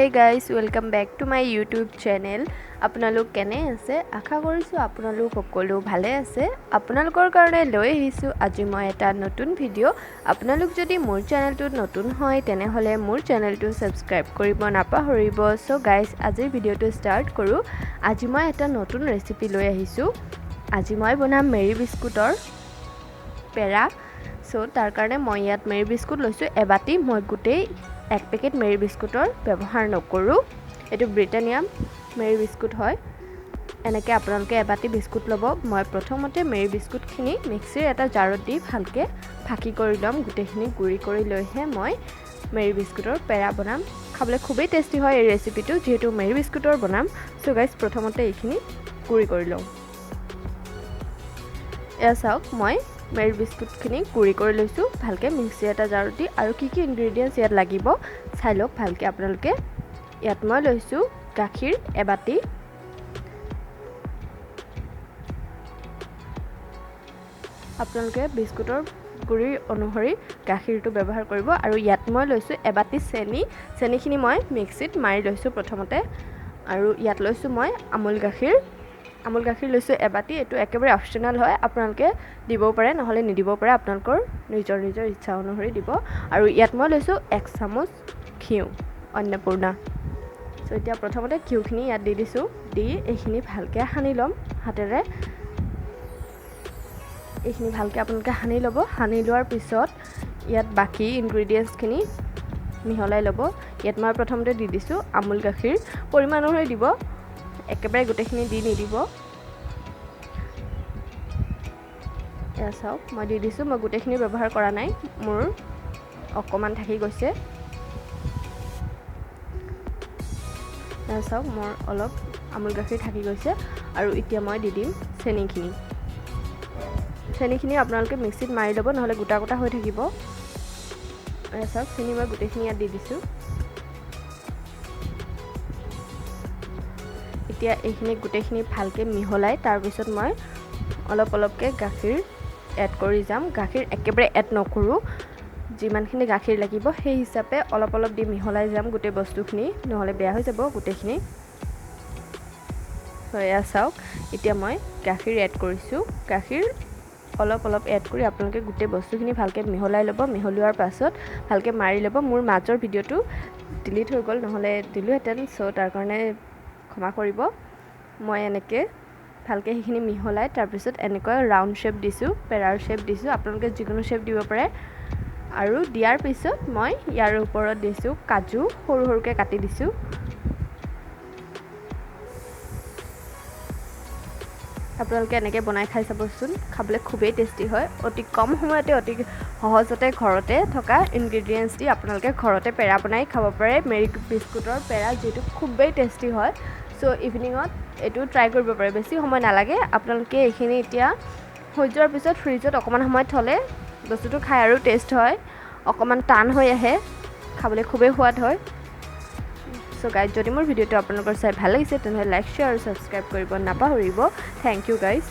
Hey guys, welcome back to my YouTube channel. আপোনালোক কেনে আছে? আশা কৰিছোঁ আপোনালোক সকলো ভালে আছে। আপোনালোকৰ কাৰণে লৈ আহিছোঁ আজি মই এটা নতুন ভিডিঅ'। আপোনালোক যদি মোৰ চেনেলটোত নতুন হয় তেনেহ'লে মোৰ চেনেলটো ছাবস্ক্ৰাইব কৰিব নাপাহৰিব। চ' গাইজ, আজিৰ ভিডিঅ'টো ষ্টাৰ্ট কৰোঁ। আজি মই এটা নতুন ৰেচিপি লৈ আহিছোঁ। আজি মই বনাম মেৰি বিস্কুটৰ পেৰা। চ' তাৰ কাৰণে মই ইয়াত মেৰি বিস্কুট লৈছোঁ এবাটি। মই গোটেই এক পেকেট মেৰি বিস্কুটৰ ব্যৱহাৰ নকৰোঁ। এইটো ব্ৰিটানিয়া মেৰি বিস্কুট হয়। এনেকৈ আপোনালোকে এবাটি বিস্কুট ল'ব। মই প্ৰথমতে মেৰি বিস্কুটখিনি মিক্সিৰ এটা জাৰত দি ভালকৈ ফাঁকি কৰি ল'ম। গোটেইখিনি গুড়ি কৰি লৈহে মই মেৰি বিস্কুটৰ পেৰা বনাম। খাবলৈ খুবেই টেষ্টি হয় এই ৰেচিপিটো, যিহেতু মেৰি বিস্কুটৰ বনাম। চ' গাইজ, প্ৰথমতে এইখিনি গুড়ি কৰি লওঁ। এয়া চাওক, মই মেৰি বিস্কুটখিনি গুড়ি কৰি লৈছোঁ ভালকৈ মিক্সি এটা জাৰত দি। আৰু কি কি ইনগ্ৰেডিয়েণ্টছ ইয়াত লাগিব চাই লওক ভালকৈ আপোনালোকে। ইয়াত মই লৈছোঁ গাখীৰ এবাটি, আপোনালোকে বিস্কুটৰ গুড়িৰ অনুসৰি গাখীৰটো ব্যৱহাৰ কৰিব। আৰু ইয়াত মই লৈছোঁ এবাটি চেনি। চেনিখিনি মই মিক্সিত মাৰি লৈছোঁ প্ৰথমতে। আৰু ইয়াত লৈছোঁ মই আমুল গাখীৰ। আমুল গাখীৰ লৈছোঁ এবাটি। এইটো একেবাৰে অপশ্যনেল হয়, আপোনালোকে দিবও পাৰে নহ'লে নিদিবও পাৰে, আপোনালোকৰ নিজৰ নিজৰ ইচ্ছা অনুসৰি দিব। আৰু ইয়াত মই লৈছোঁ এক চামুচ ঘিউ, অন্নপূৰ্ণা। চ' এতিয়া প্ৰথমতে ঘিউখিনি ইয়াত দি দিছোঁ। দি এইখিনি ভালকৈ সানি ল'ম হাতেৰে। এইখিনি ভালকৈ আপোনালোকে সানি ল'ব। সানি লোৱাৰ পিছত ইয়াত বাকী ইনগ্ৰেডিয়েণ্টছখিনি মিহলাই ল'ব। ইয়াত মই প্ৰথমতে দি দিছোঁ আমুল গাখীৰ, পৰিমাণ অনুসৰি দিব, একেবাৰে গোটেইখিনি দি নিদিব। এয়া চাওক, মই দি দিছোঁ। মই গোটেইখিনি ব্যৱহাৰ কৰা নাই, মোৰ অকণমান থাকি গৈছে। এয়া চাওক, মোৰ অলপ আমুল গাখীৰ থাকি গৈছে। আৰু এতিয়া মই দি দিম চেনিখিনি। চেনিখিনি আপোনালোকে মিক্সিত মাৰি ল'ব, নহ'লে গোটা গোটা হৈ থাকিব। এয়া চাওক, চেনি মই গোটেইখিনি ইয়াত দি দিছোঁ। এতিয়া এইখিনি গোটেইখিনি ভালকৈ মিহলাই তাৰপিছত মই অলপ অলপকৈ গাখীৰ এড কৰি যাম। গাখীৰ একেবাৰে এড নকৰোঁ, যিমানখিনি গাখীৰ লাগিব সেই হিচাপে অলপ অলপ দি মিহলাই যাম গোটেই বস্তুখিনি, নহ'লে বেয়া হৈ যাব গোটেইখিনি। এয়া চাওক, এতিয়া মই গাখীৰ এড কৰিছোঁ। গাখীৰ অলপ অলপ এড কৰি আপোনালোকে গোটেই বস্তুখিনি ভালকৈ মিহলাই ল'ব। মিহলোৱাৰ পাছত ভালকৈ মাৰি ল'ব। মোৰ মাজৰ ভিডিঅ'টো ডিলিট হৈ গ'ল, নহ'লে দিলোঁহেঁতেন। চ' তাৰ কাৰণে ক্ষমা কৰিব। মই এনেকৈ ভালকৈ সেইখিনি মিহলাই তাৰপিছত এনেকুৱা ৰাউণ্ড শ্বেপ দিছোঁ, পেৰাৰ শ্বেপ দিছোঁ। আপোনালোকে যিকোনো শ্বেপ দিব পাৰে। আৰু দিয়াৰ পিছত মই ইয়াৰ ওপৰত দিছোঁ কাজু, সৰু সৰুকৈ কাটি দিছোঁ। আপোনালোকে এনেকৈ বনাই খাই চাবচোন, খাবলৈ খুবেই টেষ্টি হয়। অতি কম সময়তে অতি সহজতে ঘৰতে থকা ইনগ্ৰেডিয়েণ্টছ দি আপোনালোকে ঘৰতে পেৰা বনাই খাব পাৰে। মেৰি বিস্কুটৰ পেৰা যিটো খুবেই টেষ্টি হয়। চ' ইভিনিঙত এইটো ট্ৰাই কৰিব পাৰে, বেছি সময় নালাগে। আপোনালোকে এইখিনি এতিয়া হৈ যোৱাৰ পিছত ফ্ৰিজত অকণমান সময় থ'লে বস্তুটো খাই আৰু টেষ্ট হয়, অকণমান টান হৈ আহে, খাবলৈ খুবেই সোৱাদ হয়। চ' গাইজ, যদি মোৰ ভিডিঅ'টো আপোনালোকৰ চাই ভাল লাগিছে তেনেহ'লে লাইক, শ্বেয়াৰ আৰু ছাবস্ক্ৰাইব কৰিব নাপাহৰিব। Thank you guys.